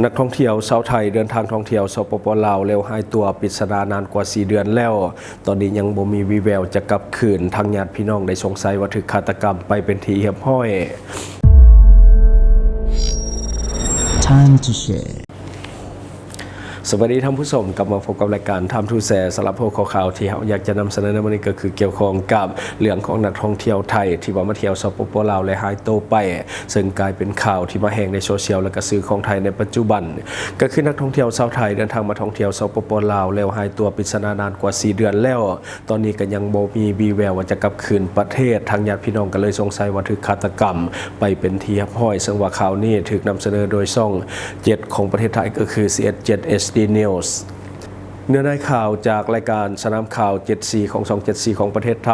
ນັກທ່ອງທ່ຽວຊາວໄທເດີນທາງທ່ອງທ່ຽວ ສປປ ລາວ ແລ້ວຫາຍຕົວປິດສະໜານານກວ່າສີ່ເດືອນແລ້ວ, ຕອນນີ້ຍັງບໍ່ມີວີ່ແວວຈະກັບຄືນ. ທາງຍາດພີ່ນ້ອງໄດ້ສົງໄສວ່າຖືກຄາດຕະກຳໄປເປັນທີ່ຮຽບຮ້ອຍ. Time to share. ສະບາຍດີທ່ານຜູ້ຊົມ, ກັບມາພົບກັບລາຍການ Time to Share. ສຳລັບຫົວຂໍ້ຂ່າວທີ່ເຮົາຢາກຈະນຳສະເໜີໃນມື້ນີ້ ກໍຄືກ່ຽວຂ້ອງກັບເລື່ອງຂອງນັກທ່ອງທ່ຽວໄທທີ່ວ່າມາທ່ຽວ ສປປ ລາວ ແລະ ຫາຍໂຕໄປ, ເຊິ່ງກາຍເປັນຂ່າວທີ່ມາແຮງໃນໂຊຊຽວ ແລະ ກໍສື່ຂອງໄທໃນປັດຈຸບັນ, ກໍຄືນັກທ່ອງທ່ຽວຊາວໄທເດີນທາງມາທ່ອງທ່ຽວ ສປປ ລາວ ແລ້ວຫາຍຕົວປິດສະໜານານກວ່າສີ່ເດືອນແລ້ວ. ຕອນນີ້ກໍຍັງບໍ່ມີວີ່ແວວວ່າຈະກັບຄືນປະເທດ. ທາງຍາດພີ່ນ້ອງກໍເລີຍສົງໄສວ່າຖືກຄາດຕະກຳໄປເປັນທີ່ຮຽບຮ້ອຍ, ເຊິ່ງວ່າຂ່າວນີ້ຖືກນຳສະເໜີໂດຍຊ່ອງເຈັດຂອງປະເທດໄທ ກໍຄື ຊີເອັສເຈັດ ເອັດດີ News. ເນື້ອໃນຂ່າວຈາກລາຍການສະໜາມຂ່າວເຈັດສີ່ ຂອງຊ່ອງເຈັດສີ່ຂອງປະເທດໄທ,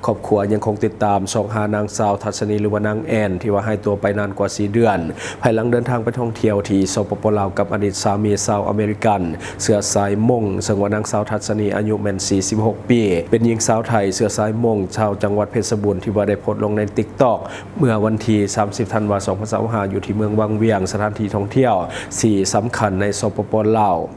ຄອບຄົວຍັງຄົງຕິດຕາມຊອກຫານາງສາວທັດສະນີ ຫຼືວ່ານາງແອນ ທີ່ວ່າຫາຍຕົວໄປນານກວ່າສີ່ເດືອນ, ພາຍຫຼັງເດີນທາງໄປທ່ອງທ່ຽວທີ່ ສປປ ລາວ ກັບອະດີດສາມີຊາວອາເມລິກັນ ເຊື້ອສາຍມົ້ງ, ເຊິ່ງວ່ານາງສາວທັດສະນີອາຍຸແມ່ນສີ່ສິບຫົກປີ, ເປັນຍິງສາວໄທເຊື້ອສາຍມົ້ງ ຊາວຈັງຫວັດເພັດຊະບູນ ທີ່ວ່າໄດ້ໂພສລົງໃນ TikTok ເມື່ອວັນທີສາມສິບ ທັນວາ ສອງພັນຊາວຫ້າ ຢູ່ທີ່ເມືອງວັງວຽງ, ສະຖານທີ່ທ່ອງທ່ຽວທີ່ສຳຄັນໃນ ສປປ ລາວ.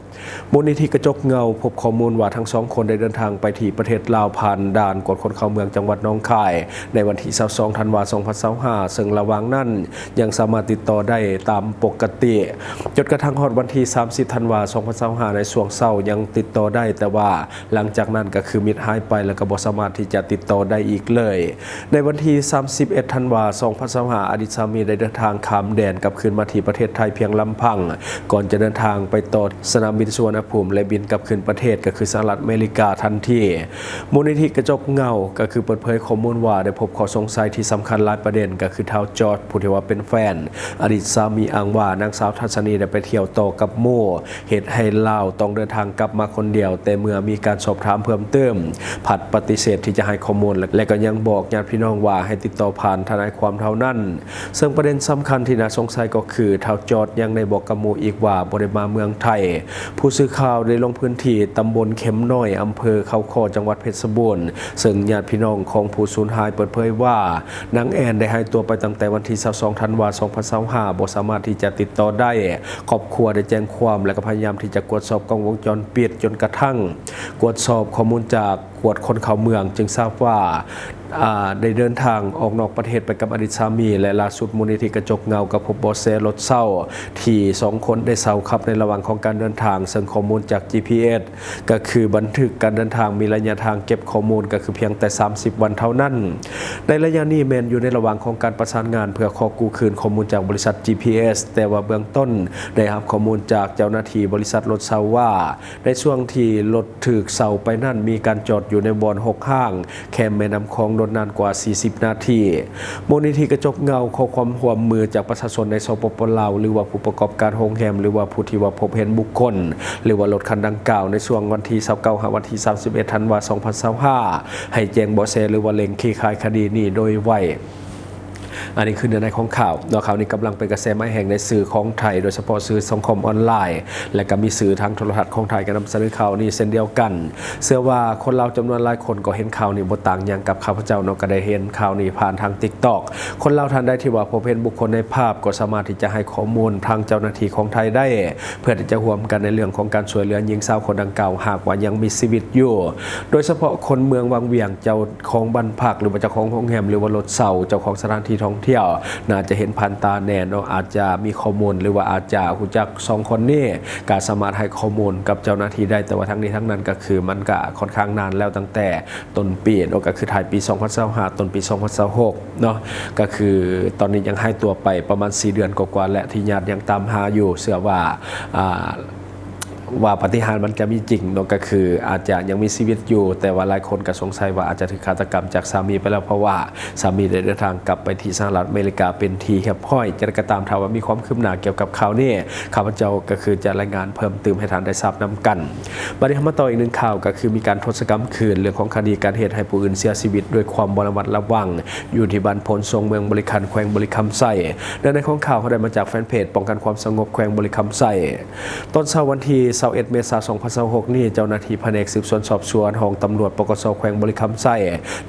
ມູນນິທິກະຈົກເງົາພົບຂໍ້ມູນວ່າທັງສອງຄົນໄດ້ເດີນທາງໄປທີ່ປະເທດລາວ ຜ່ານດ່ານກວດຄົນເຂົ້າເມືອງຈັງຫວັດໜອງຄາຍ ໃນວັນທີຊາວສອງ ທັນວາ ສອງພັນຊາວຫ້າ, ເຊິ່ງລະຫວ່າງນັ້ນຍັງສາມາດຕິດຕໍ່ໄດ້ຕາມປົກກະຕິ. ຈົນກະທັ້ງຮອດວັນທີສາມສິບ ທັນວາ ສອງພັນຊາວຫ້າ ໃນຊ່ວງເຊົ້າຍັງຕິດຕໍ່ໄດ້, ແຕ່ວ່າຫຼັງຈາກນັ້ນກໍຄືມິດຫາຍໄປ ແລ້ວກໍບໍ່ສາມາດທີ່ຈະຕິດຕໍ່ໄດ້ອີກເລີຍ. ໃນວັນທີສາມສິບເອັດ ທັນວາ ສອງພັນຊາວຫ້າ, ອະດີດສາມີໄດ້ເດີນທາງຂ້າມແດນກັບຄືນມາທີ່ປະເທດໄທພຽງລຳພັງ, ກ່ອນຈະເດີນທາງໄປຕໍ່ສະໜາມບິນສຸວັນນະພູມ ແລະ ບິນກັບຄືນປະເທດ ກໍຄືສະຫະລັດອາເມລິກາທັນທີ. ມູນນິທິກະຈົກເງົາກໍຄືເປີດເຜີຍຂໍ້ມູນວ່າ ໄດ້ພົບຂໍ້ສົງໄສທີ່ສຳຄັນຫຼາຍປະເດັນ, ກໍຄືທ້າວຈອດ ຜູ້ທີ່ວ່າເປັນແຟນອະດີດສາມີ ອ້າງວ່ານາງສາວທັດສະນີໄດ້ໄປທ່ຽວຕໍ່ກັບໝູ່, ເຮັດໃຫ້ລາວຕ້ອງເດີນທາງກັບມາຄົນດຽວ, ແຕ່ເມື່ອມີການສອບຖາມເພີ່ມເຕີມ ພັດປະຕິເສດທີ່ຈະໃຫ້ຂໍ້ມູນ ແລະ ແລະ ກໍຍັງບອກຍາດພີ່ນ້ອງວ່າໃຫ້ຕິດຕໍ່ຜ່ານທະນາຍຄວາມເທົ່ານັ້ນ. ເຊິ່ງປະເດັນສຳຄັນທີ່ໜ້າສົງໄສກໍຄື ທ້າວຈອດຍັງໄດ້ບອກກັບໝູ່ອີກວ່າບໍ່ໄດ້ມາເມືອງໄທ. ຜູ້ສື່ຂ່າວໄດ້ລົງພື້ນທີ່ຕຳບົນເຂັມນ້ອຍ ອຳເພີເຂົາຄໍ້ ຈັງຫວັດເພັດຊະບູນ, ເຊິ່ງຍາດພີ່ນ້ອງຂອງຜູ້ສູນຫາຍເປີດເຜີຍວ່າ ນາງແອນໄດ້ຫາຍຕົວໄປຕັ້ງແຕ່ວັນທີຊາວສອງ ທັນວາ ສອງພັນຊາວຫ້າ, ບໍ່ສາມາດທີ່ຈະຕິດຕໍ່ໄດ້. ຄອບຄົວໄດ້ແຈ້ງຄວາມ ແລະ ກໍພະຍາຍາມທີ່ຈະກວດສອບກ້ອງວົງຈອນປິດ, ຈົນກະທັ່ງກວດສອບຂໍ້ມູນຈາກກວດຄົນເຂົ້າເມືອງ ຈຶ່ງຊາບວ່າ ອາ ໄດ້ເດີນທາງອອກນອກປະເທດໄປກັບອະດີດສາມີ, ແລະ ລ່າສຸດມູນນິທິກະຈົກເງົາກໍພົບເບາະແສລົດເຊົ່າທີ່ສອງຄົນໄດ້ເຊົ່າຂັບໃນລະຫວ່າງຂອງການເດີນທາງ, ເຊິ່ງຂໍ້ມູນຈາກ ຈີພີເອັສ ກໍຄືບັນທຶກການເດີນທາງມີໄລຍະທາງເກັບຂໍ້ມູນກໍຄືພຽງແຕ່ສາມສິບວັນເທົ່ານັ້ນ. ໃນໄລຍະນີ້ແມ່ນຢູ່ໃນລະຫວ່າງຂອງການປະສານງານເພື່ອຂໍກູ້ຄືນຂໍ້ມູນຈາກບໍລິສັດ ຈີພີເອັສ, ແຕ່ວ່າເບື້ອງຕົ້ນໄດ້ຮັບຂໍ້ມູນຈາກເຈົ້າໜ້າທີ່ບໍລິສັດລົດເຊົ່າວ່າ ໃນຊ່ວງທີ່ລົດຖືກເຊົ່າໄປນັ້ນ ມີການຈອດຢູ່ໃນບ່ອນຮົກຮ້າງແຄມແມ່ນ້ຳຂອງດົນນານກວ່າສີ່ສິບນາທີ. ມູນນິທິກະຈົກເງົາຂໍຄວາມຮ່ວມມືຈາກປະຊາຊົນໃນ ສປປ ລາວ ຫຼືວ່າຜູ້ປະກອບການໂຮງແຮມ ຫຼືວ່າຜູ້ທີ່ວ່າພົບເຫັນບຸກຄົນ ຫຼືວ່າລົດຄັນດັ່ງກ່າວ ໃນຊ່ວງວັນທີຊາວເກົ້າ ຫາວັນທີສາມສິບເອັດ ທັນວາ ສອງພັນຊາວຫ້າ ໃຫ້ແຈ້ງເບາະແສ ຫຼືວ່າເລັ່ງຄລີ້ຄາຍຄະດີນີ້ໂດຍໄວ. ອັນນີ້ຄືເນື້ອໃນຂອງຂ່າວເນາະ. ຂ່າວນີ້ກຳລັງເປັນກະແສມາແຮງໃນສື່ຂອງໄທ, ໂດຍສະເພາະສື່ສັງຄົມອອນລາຍ ແລະ ກໍມີສື່ທາງໂທລະທັດຂອງໄທກໍນຳສະເໜີຂ່າວນີ້ເຊັ່ນດຽວກັນ. ເຊື່ອວ່າຄົນລາວຈຳນວນຫຼາຍຄົນກໍເຫັນຂ່າວນີ້ບໍ່ຕ່າງຫຍັງກັບຂ້າພະເຈົ້າເນາະ, ກໍໄດ້ເຫັນຂ່າວນີ້ຜ່ານທາງ TikTok. ຄົນລາວທ່ານໃດທີ່ວ່າພົບເຫັນບຸກຄົນໃນພາບ ກໍສາມາດທີ່ຈະໃຫ້ຂໍ້ມູນທາງເຈົ້າໜ້າທີ່ຂອງໄທໄດ້ ເພື່ອທີ່ຈະຮ່ວມກັນໃນເລື່ອງຂອງການຊ່ວຍເຫຼືອຍິງສາວຄົນດັ່ງກ່າວ ຫາກວ່າຍັງມີຊີວິດຢູ່. ໂດຍສະເພາະຄົນເມືອງວັງວຽງ ເຈົ້າຂອງບ້ານພັກ ຫຼືວ່າເຈົ້າຂອງໂຮງແຮມ ຫຼືວ່າລົດເຊົ່າ, ເຈົ້າຂອງສະຖານທີ່ທ່ອງທ່ຽວ ໜ້າຈະເຫັນຜ່ານຕາແນ່ເນາະ, ອາດຈະມີຂໍ້ມູນ ຫຼືວ່າອາດຈະຮູ້ຈັກສອງຄົນນີ້ ກໍສາມາດໃຫ້ຂໍ້ມູນກັບເຈົ້າໜ້າທີ່ໄດ້. ແຕ່ວ່າທັງນີ້ທັງນັ້ນກໍຄື ມັນກໍຄ່ອນຂ້າງນານແລ້ວ, ຕັ້ງແຕ່ຕົ້ນປີເນາະ, ກໍຄືທ້າຍປີສອງພັນຊາວຫ້າ ຕົ້ນປີສອງພັນຊາວຫົກເນາະ, ກໍຄືຕອນນີ້ຍັງຫາຍຕົວໄປປະມານສີ່ເດືອນກວ່າໆ ແລະ ທີ່ຍາດຍັງຕາມຫາຢູ່. ເຊື່ອວ່າ ອ່າ ວ່າປາຕິຫານມັນຈະມີຈິງເນາະ, ກໍຄືອາດຈະຍັງມີຊີວິດຢູ່, ແຕ່ວ່າຫຼາຍຄົນກໍສົງໄສວ່າອາດຈະຖືກຄາດຕະກຳຈາກສາມີໄປແລ້ວ, ເພາະວ່າສາມີໄດ້ເດີນທາງກັບໄປທີ່ສະຫະລັດອາເມລິກາເປັນທີ່ຮຽບຮ້ອຍ. ຢ່າງໃດກໍຕາມ, ຖ້າວ່າມີຄວາມຄືບໜ້າກ່ຽວກັບຂ່າວນີ້, ຂ້າພະເຈົ້າກໍຄືຈະລາຍງານເພີ່ມຕື່ມໃຫ້ທ່ານໄດ້ຊາບນຳກັນ. ບັດນີ້ເຮົາມາຕໍ່ອີກໜຶ່ງຂ່າວ, ກໍຄືມີການທົດສະກຳຄືນເລື່ອງຂອງຄະດີການເຮັດໃຫ້ຜູ້ອື່ນເສຍຊີວິດດ້ວຍຄວາມບໍ່ລະມັດລະວັງ ຢູ່ທີ່ບ້ານໂພນຊົງ ເມືອງບໍລິຄັນ ແຂວງບໍລິຄຳໄຊ. ເນື້ອໃນຂອງຂ່າວເຮົາໄດ້ມາຈາກແຟນເພຈປ້ອງກັນຄວາມສະຫງົບແຂວງບໍລິຄຳໄຊ. ຕອນເຊົ້າວັນທີຊ ຊາວເອັດ ເມສາ ສອງພັນຊາວຫົກນີ້ ເຈົ້າໜ້າທີ່ພະແນກສືບສວນສອບສວນ ຫ້ອງຕຳຫຼວດ ປກສ ແຂວງບໍລິຄຳໄຊ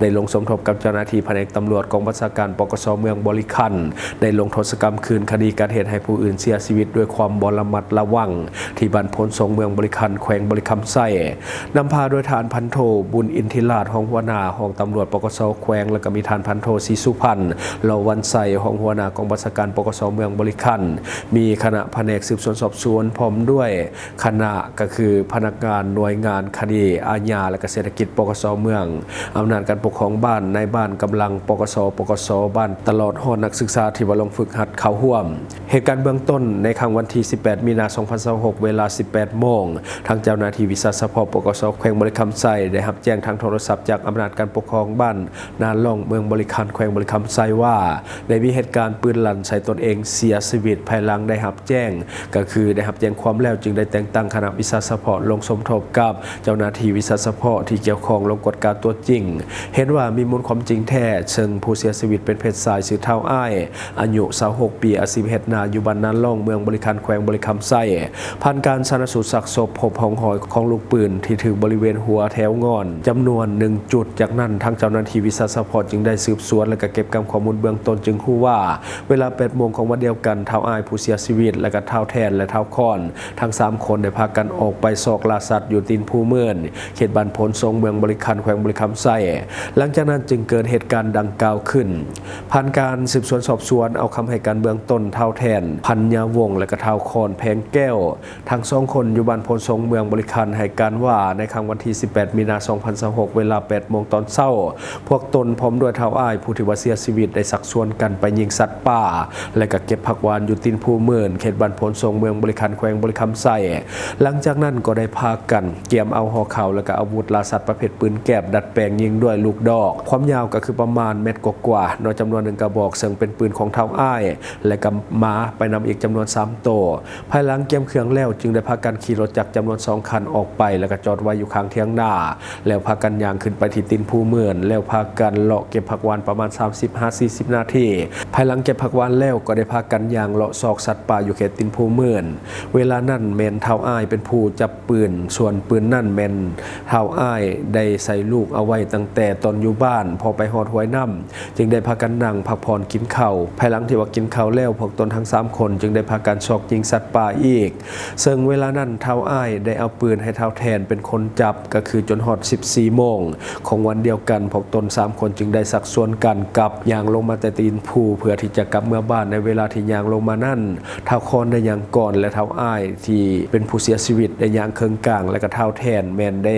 ໄດ້ລົງສົມທົບກັບເຈົ້າໜ້າທີ່ພະແນກຕຳຫຼວດກອງບັນຊາການ ປກສ ເມືອງບໍລິຄັນ ໄດ້ລົງໂທດສະກຳຄືນຄະດີການເຮັດໃຫ້ຜູ້ອື່ນເສຍຊີວິດດ້ວຍຄວາມບໍ່ລະມັດລະວັງ ທີ່ບ້ານໂພນສົງ ເມືອງບໍລິຄັນ ແຂວງບໍລິຄຳໄຊ ນຳພາໂດຍທ່ານພັນໂທ ບຸນອິນທິລາດ ຮອງຫົວໜ້າຫ້ອງຕຳຫຼວດ ປກສ ແຂວງ ແລະ ກໍມີທ່ານພັນໂທ ສີສຸພັນ ຫຼໍ່ວັນໄຊ ຮອງຫົວໜ້າກອງບັນຊາການ ປກສ ເມືອງບໍລິຄັນ ມີຄະນະພະແນກສືບສວນສອບສວນ ພ້ອມດ້ວຍຄະນະ ກໍຄືພະນັກງານໜ່ວຍງານຄະດີອາຍາ ແລະ ກະເສດຖະກິດ ປກສ ເມືອງ, ອຳນາດການປົກຄອງບ້ານ, ນາຍບ້ານ, ກຳລັງ ປກສ, ປກສ ບ້ານ ຕະຫຼອດຮອດນັກສຶກສາທີ່ວ່າລົງຝຶກຫັດເຂົ້າຮ່ວມ. ເຫດການເບື້ອງຕົ້ນ, ໃນຄ່ຳວັນທີສິບແປດ ມີນາ ສອງພັນຊາວຫົກ ເວລາ ສິບແປດໂມງ ທາງເຈົ້າໜ້າທີ່ວິຊາສະເພາະ ປກສ ແຂວງບໍລິຄຳໄຊ ໄດ້ຮັບແຈ້ງທາງໂທລະສັບຈາກອຳນາດການປົກຄອງບ້ານນາລ່ອງ ເມືອງບໍລິຄັນ ແຂວງບໍລິຄຳໄຊວ່າ ໄດ້ມີເຫດການປືນລັ່ນໃສ່ຕົນເອງເສຍຊີວິດ. ພາຍຫຼັງໄດ້ຮັບແຈ້ງ ກໍຄືໄດ້ຮັບແຈ້ງຄວາມແລ້ວ ຈຶ່ງໄດ້ແຕ່ງຕັ້ງຄະນະວິຊາສະເພາະລົງສົມທົບກັບເຈົ້າໜ້າທີ່ວິຊາສະເພາະທີ່ກ່ຽວຂ້ອງລົງກວດກາຕົວຈິງ. ເຫັນວ່າມີມູນຄວາມຈິງແທ້, ເຊິ່ງຜູ້ເສຍຊີວິດເປັນເພດຊາຍ ຊື່ທ້າວອ້າຍ ອາຍຸຊາວຫົກປີ ອາຊີບເຮັດນາ ຢູ່ບ້ານນາລ່ອງ ເມືອງບໍລິຄັນ ແຂວງບໍລິຄຳໄຊ. ຜ່ານການຊະນະສູດຊາກສົບ ພົບຮ່ອງຮອຍຂອງລູກປືນທີ່ຖືກບໍລິເວນຫົວແຖວງອນຈຳນວນໜຶ່ງຈຸດ. ຈາກນັ້ນ, ທາງເຈົ້າໜ້າທີ່ວິຊາສະເພາະຈຶ່ງໄດ້ສືບສວນ ແລະ ກະເກັບກຳຂໍ້ມູນເບື້ອງຕົ້ນ ຈຶ່ງຮູ້ວ່າ ເວລາ ແປດໂມງຂອງວັນດຽວກັນ, ທ້າວອ້າຍຜູ້ເສຍຊີວິດ ແລະ ກະທ້າວແທນ ແລະ ທ້າວຄອນ ທັງສາມຄົນໄດ້ພາກັນອອກໄປຊອກລ່າສັດຢູ່ຕີນພູເມີນ ເຂດບ້ານໂພນສົງ ເມືອງບໍລິຄັນ ແຂວງບໍລິຄຳໄຊ. ຫຼັງຈາກນັ້ນຈຶ່ງເກີດເຫດການດັ່ງກ່າວຂຶ້ນ. ຜ່ານການສືບສວນສອບສວນ ເອົາຄຳໃຫ້ການເບື້ອງຕົ້ນ, ທ້າວແທນ ພັນຍາວົງ ແລະ ກະທ້າວຄອນ ແພງແກ້ວ ທັງສອງຄົນຢູ່ບ້ານໂພນສົງ ເມືອງບໍລິຄັນ ໃຫ້ການວ່າ ໃນຄ່ຳວັນທີສິບແປດ ມີນາ ສອງພັນຊາວຫົກ ເວລາ ແປດໂມງຕອນເຊົ້າ, ພວກຕົນພ້ອມດ້ວຍທ້າວອ້າຍຜູ້ທີ່ວ່າເສຍຊີວິດ ໄດ້ຊັກຊວນກັນໄປຍິງສັດປ່າ ແລະ ກະເກັບຜັກຫວານຢູ່ຕີນພູເມີນ ເຂດບ້ານໂພນສົງ ເມືອງບໍລິຄັນ ແຂວງບໍລິຄຳໄຊ. ຫຼັງຈາກນັ້ນກໍໄດ້ພາກັນກຽມເອົາຫໍ່ເຂົ້າ ແລະ ກະອາວຸດລ່າສັດປະເພດປືນແກັບ ດັດແປງຍິງດ້ວຍລູກດອກ ຄວາມຍາວກໍຄືປະມານແມັດກວ່າໆ ເນາະ ຈຳນວນໜຶ່ງກະບອກ ເຊິ່ງເປັນປືນຂອງທ້າວອ້າຍ ແລະ ກະໝາໄປນຳອີກຈຳນວນສາມໂຕ. ພາຍຫຼັງກຽມເຄື່ອງແລ້ວ ຈຶ່ງໄດ້ພາກັນຂີ່ລົດຈັກຈຳນວນສອງຄັນອອກໄປ ແລະ ກະຈອດໄວ້ຢູ່ຂ້າງຖຽງນາ ແລ້ວພາກັນຍ່າງຂຶ້ນໄປທີ່ຕີນພູເມີນ ແລ້ວພາກັນເລາະເກັບຜັກຫວານປະມານສາມສິບຫາສີ່ສິບນາທີ. ພາຍຫຼັງເກັບຜັກຫວານແລ້ວ ກໍໄດ້ພາກັນຍ່າງເລາະຊອກສັດປ່າຢູ່ເຂດຕີນພູເມີນ. ເວລານັ້ນແມ່ນທ້າວອ້າຍເປັນຜູ້ຈັບປືນ, ສ່ວນປືນນັ້ນແມ່ນທ້າວອ້າຍໄດ້ໃສ່ລູກເອົາໄວ້ຕັ້ງແຕ່ຕອນຢູ່ບ້ານ, ພໍໄປຮອດຫ້ວຍນ້ຳ ຈຶ່ງໄດ້ພາກັນນັ່ງພັກຜ່ອນກິນເຂົ້າ. ພາຍຫຼັງທີ່ວ່າກິນເຂົ້າແລ້ວ, ພວກຕົນທັງສາມຄົນຈຶ່ງໄດ້ພາກັນຊອກຍິງສັດປ່າອີກ, ເຊິ່ງເວລານັ້ນທ້າວອ້າຍໄດ້ເອົາປືນໃຫ້ທ້າວແທນເປັນຄົນຈັບ, ກໍຄືຈົນຮອດສິບສີ່ໂມງຂອງວັນດຽວກັນ, ພວກຕົນສາມຄົນຈຶ່ງໄດ້ຊັກຊວນກັນກັບຍ່າງລົງມາແຕ່ຕີນພູ ເພື່ອທີ່ຈະກັບເມືອບ້ານ. ໃນເວລາທີ່ຍ່າງລົງມານັ້ນ, ທ້າວຄອນໄດ້ຍ່າງກ່ອນ ແລະ ທ້າວອ້າຍທີ່ເປັນຜູ້ເສຍຊີວິດໄດ້ຍ່າງເຄິ່ງກາງ ແລະ ກະທ້າວແທນແມ່ນໄດ້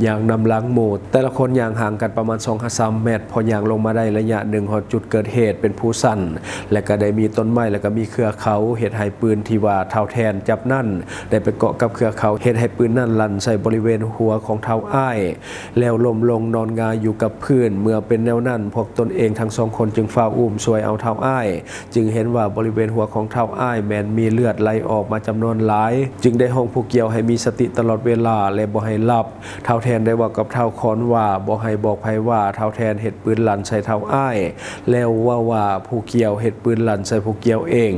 ຍ່າງນຳຫຼັງໝູ່, ແຕ່ລະຄົນຍ່າງຫ່າງກັນປະມານສອງຫາສາມແມັດ. ພໍຍ່າງລົງມາໄດ້ໄລຍະໜຶ່ງ ຮອດຈຸດເກີດເຫດເປັນພູຊັນ ແລະ ກະໄດ້ມີຕົ້ນໄມ້ ແລະ ກະມີເຄືອເຂົາ, ເຮັດໃຫ້ປືນທີ່ວ່າທ້າວແທນຈັບນັ້ນໄດ້ໄປເກາະກັບເຄືອເຂົາ, ເຮັດໃຫ້ປືນນັ້ນລັ່ນໃສ່ບໍລິເວນຫົວຂອງທ້າວອ້າຍ ແລ້ວລົ້ມລົງນອນຫງາຍຢູ່ກັບພື້ນ. ເມື່ອເປັນແນວນັ້ນ, ພວກຕົນເອງທັງສອງຄົນຈຶ່ງຟ້າວອຸ້ມຊ່ວຍເອົາທ້າວອ້າຍ, ຈຶ່ງເຫັນວ່າບໍລິເວນຫົວຂອງທ້າວອ້າຍແມ່ນມີເລືອດໄຫຼອອກມາຈຳນວນຫຼາຍ, ຈຶ່ງໄດ້ຮ້ອງຜູ້ກ່ຽວໃຫ້ມີສະຕິຕະຫຼອດເວລາ ແລະ ບໍ່ໃຫ້ຫຼັບ. ທ້າວແທນໄດ້ເວົ້າກັບທ້າວຄອນວ່າ ບໍ່ໃຫ້ບອກໃຜວ່າທ້າວແທນເຮັດປືນລັ່ນໃສ່ທ້າວອ້າຍ, ແລ້ວເວົ້າວ່າຜູ້ກ່ຽວເຮັດປືນລັ່ນໃສ່ຜູ້ກ່ຽວເອງ.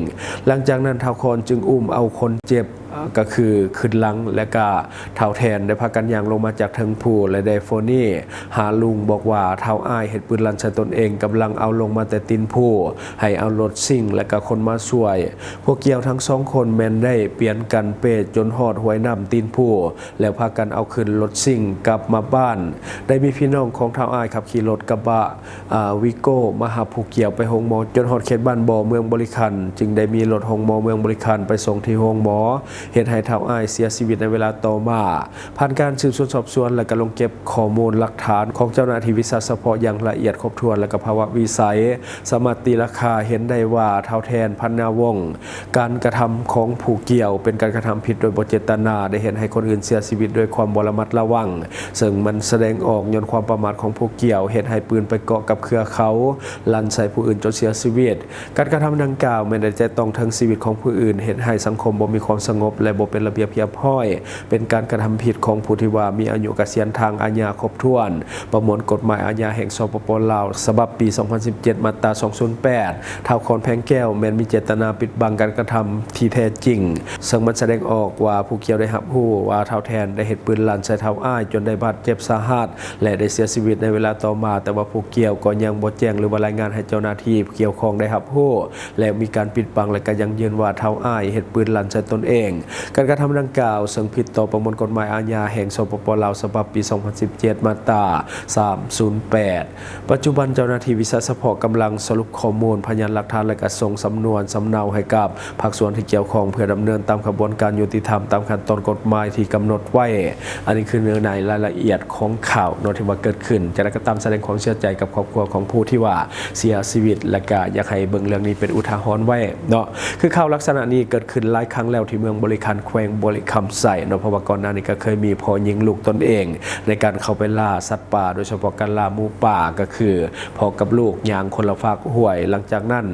ຫຼັງຈາກນັ້ນທ້າວຄອນຈຶ່ງອຸ້ມເອົາຄົນເຈັບ ກໍຄືຂຶ້ນຫຼັງ ແລະ ກະທ້າວແທນໄດ້ພາກັນຍ່າງລົງມາຈາກເທິງພູ ແລະ ໄດ້ໂຟນີຫາລຸງ ບອກວ່າທ້າວອ້າຍເຮັດປືນລັ່ນໃສ່ຕົນເອງ, ກຳລັງເອົາລົງມາແຕ່ຕີນພູ, ໃຫ້ເອົາລົດຊິງ ແລະ ກະຄົນມາຊ່ວຍ. ພວກກ່ຽວທັງສອງຄົນແມ່ນໄດ້ປ່ຽນກັນເປ້ຈົນຮອດຫ້ວຍນ້ຳຕີນພູ ແລ້ວພາກັນເອົາຂຶ້ນລົດຊິງກັບມາບ້ານ. ໄດ້ມີພີ່ນ້ອງຂອງທ້າວອ້າຍຂັບຂີ່ລົດກະບະ ອາ ວີໂກ້ ມາຮັບຜູ້ກ່ຽວໄປໂຮງໝໍຈົນຮອດເຂດບ້ານບໍ່ ເມືອງບໍລິຄັນ, ຈຶ່ງໄດ້ມີລົດໂຮງໝໍເມືອງບໍລິຄັນໄປສົ່ງທີ່ໂຮງໝໍ, ເຮັດໃຫ້ທ້າວອ້າຍເສຍຊີວິດໃນເວລາຕໍ່ມາ. ຜ່ານການສືບສວນສອບສວນ ແລະ ກະລົງເກັບຂໍ້ມູນຫຼັກຖານຂອງເຈົ້າໜ້າທີ່ວິຊາສະເພາະຢ່າງລະອຽດຄົບຖ້ວນ ແລະ ກະພາວະວິໄສ ສາມາດຕີລາຄາເຫັນໄດ້ວ່າ ທ້າວແທນ ພັນນາວົງ ການກະທຳຂອງຜູ້ກ່ຽວເປັນການກະທຳຜິດໂດຍບໍ່ເຈດຕະນາ, ໄດ້ເຮັດໃຫ້ຄົນອື່ນເສຍຊີວິດໂດຍຄວາມບໍ່ລະມັດລະວັງ, ເຊິ່ງມັນສະແດງອອກຍ້ອນຄວາມປະໝາດຂອງຜູ້ກ່ຽວ, ເຮັດໃຫ້ປືນໄປເກາະກັບເຄືອເຂົາ, ລັ່ນໃສ່ຜູ້ອື່ນຈົນເສຍຊີວິດ. ການກະທຳດັ່ງກ່າວແມ່ນໄດ້ແຕະຕ້ອງເຖິງຊີວິດຂອງຜູ້ອື່ນ, ເຮັດໃຫ້ສັງຄົມບໍ່ມີຄວາມສະຫງົບ. ແລະ ບໍ່ເປັນລະບຽບຮຽບຮ້ອຍ, ເປັນການກະທຳຜິດຂອງຜູ້ທີ່ວ່າມີອາຍຸກະສຽນທາງອາຍາຄົບຖ້ວນ, ປະມວນກົດໝາຍອາຍາແຫ່ງ ສປປ ລາວ ສະບັບປີສອງພັນສິບເຈັດ ມາດຕາສອງສູນແປດ, ທ້າວຄອນ ແພງແກ້ວ ແມ່ນມີເຈດຕະນາປິດບັງການກະທຳທີ່ແທ້ຈິງ, ເຊິ່ງມັນສະແດງອອກວ່າຜູ້ກ່ຽວໄດ້ຮັບຮູ້ວ່າທ້າວແທນໄດ້ເຮັດປືນລັ່ນໃສ່ທ້າວອ້າຍຈົນໄດ້ບາດເຈັບສາຫັດ ແລະ ໄດ້ເສຍຊີວິດໃນເວລາຕໍ່ມາ, ແຕ່ວ່າຜູ້ກ່ຽວກໍຍັງບໍ່ແຈ້ງ ຫຼືວ່າລາຍງານໃຫ້ເຈົ້າໜ້າທີ່ກ່ຽວຂ້ອງໄດ້ຮັບຮູ້ ແລະ ມີການປິດບັງ ແລະ ກໍຢັ້ງຢືນວ່າທ້າວອ້າຍເຮັດປືນລັ່ນໃສ່ຕົນເອງ. ການກະທຳດັ່ງກ່າວເຊິ່ງຜິດຕໍ່ປະມວນກົດໝາຍອາຍາແຫ່ງ ສປປ ລາວ ສະບັບປີສອງພັນສິບເຈັດ ມາດຕາສາມສູນແປດ. ປັດຈຸບັນເຈົ້າໜ້າທີ່ວິຊາສະເພາະກຳລັງສະຫຼຸບຂໍ້ມູນ, ພະຍານຫຼັກຖານ ແລະ ກະສົ່ງສຳນວນສຳເນົາໃຫ້ກັບພາກສ່ວນທີ່ກ່ຽວຂ້ອງ ເພື່ອດຳເນີນຕາມຂະບວນການຍຸຕິທຳຕາມຂັ້ນຕອນກົດໝາຍທີ່ກຳນົດໄວ້. ອັນນີ້ຄືເນື້ອໃນລາຍລະອຽດຂອງຂ່າວເນາະ ທີ່ວ່າເກີດຂຶ້ນ. ຈັ່ງໃດກໍຕາມ ສະແດງຄວາມເສຍໃຈກັບຄອບຄົວຂອງຜູ້ທີ່ວ່າເສຍຊີວິດ ແລະ ກະຢາກໃຫ້ເບິ່ງເລື່ອງນີ້ເປັນອຸທາຫອນໄວ້ເນາະ. ຄືຂ່າວລັກສະນະນີ້ເກີດຂຶ້ນຫຼາຍຄັ້ງແລ້ວທີ່ເມືອງບໍລິຄັນ ແຂວງບໍລິຄຳໄຊເນາະ, ເພາະວ່າກ່ອນໜ້ານີ້ກໍເຄີຍມີພໍ່ຍິງລູກຕົນເອງໃນການເຂົ້າໄປລ່າສັດປ່າ, ໂດຍສະເພາະການລ່າໝູປ່າ, ກໍຄືພໍ່ກັບລູກຍ່າງຄົນລະຟາກຫ້ວຍ. ຫຼັງຈາກນັ້ນ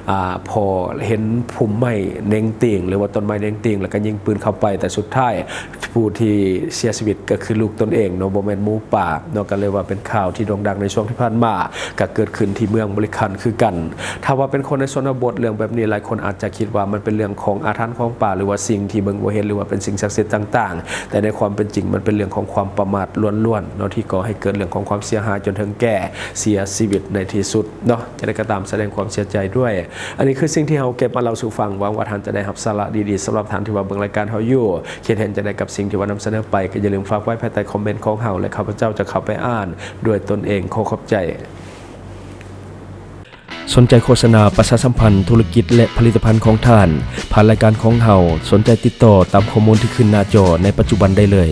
ອາ ພໍ່ເຫັນພຸ່ມໄມ້ເໜັງຕີງ ຫຼືວ່າຕົ້ນໄມ້ເໜັງຕີງ ແລ້ວກໍຍິງປືນເຂົ້າໄປ, ແຕ່ສຸດທ້າຍ ຜູ້ທີ່ເສຍຊີວິດກໍຄືລູກຕົນເອງເນາະ, ບໍ່ແມ່ນໝູປ່າເນາະ. ກໍເລີຍວ່າເປັນຂ່າວທີ່ໂດ່ງດັງໃນຊ່ວງທີ່ຜ່ານມາ, ກໍເກີດຂຶ້ນທີ່ເມືອງບໍລິຄັນຄືກັນ. ຖ້າວ່າເປັນຄົນໃນຊົນນະບົດ, ເລື່ອງແບບນີ້ຫຼາຍຄົນອາດຈະຄິດວ່າມັນເປັນເລື່ອງຂອງອາຖານຂອງປ່າ ຫຼືວ່າສິ່ງທີ່ເບິ່ງບໍ່ເຫັນ ຫຼືວ່າເປັນສິ່ງສັກສິດຕ່າງໆ, ແຕ່ໃນຄວາມເປັນຈິງມັນເປັນເລື່ອງຂອງຄວາມປະໝາດລ້ວນໆເນາະ ທີ່ກໍ່ໃຫ້ເກີດເລື່ອງຂອງຄວາມເສຍຫາຍຈົນເຖິງແກ່ເສຍຊີວິດໃນທີ່ສຸດເນາະ. ຈັ່ງໃດກໍຕາມ ສະແດງຄວາມເສຍໃຈດ້ວຍ. ອັນນີ້ຄືສິ່ງທີ່ເຮົາເກັບມາເລົ່າສູ່ຟັງ. ຫວັງວ່າທ່ານຈະໄດ້ຮັບສາລະດີໆ. ສຳລັບທ່ານທີ່ວ່າເບິ່ງລາຍການເຮົາຢູ່, ຄິດເຫັນຈັ່ງໃດກັບສິ່ງທີ່ວ່ານຳສະເໜີໄປ, ກໍຢ່າລືມຝາກໄວ້ພາຍໃຕ້ຄອມເມັນຂອງເຮົາ ແລະ ຂ້າພະເຈົ້າຈະເຂົ້າໄປອ່ານດ້ວຍຕົນເອງ. ຂໍຂອບໃຈ. ສົນໃຈໂຄສະນາປະຊາສຳພັນທຸລະກິດ ແລະ ຜະລິດຕະພັນຂອງທ່ານ ຜ່ານລາຍການຂອງເຮົາ, ສົນໃຈຕິດຕໍ່ຕາມຂໍ້ມູນທີ່ຂຶ້ນໜ້າຈໍໃນປັດຈຸບັນໄດ້ເລີຍ.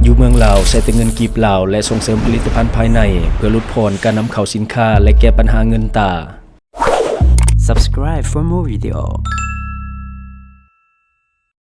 ຢູ່ເມືອງລາວ ໃຊ້ແຕ່ເງິນກີບລາວ ແລະ ສົ່ງເສີມຜະລິດຕະພັນພາຍໃນ ເພື່ອຫຼຸດຜ່ອນການນຳເຂົ້າສິນຄ້າ ແລະ ແກ້ບັນຫາເງິນຕາ. Subscribe for more video.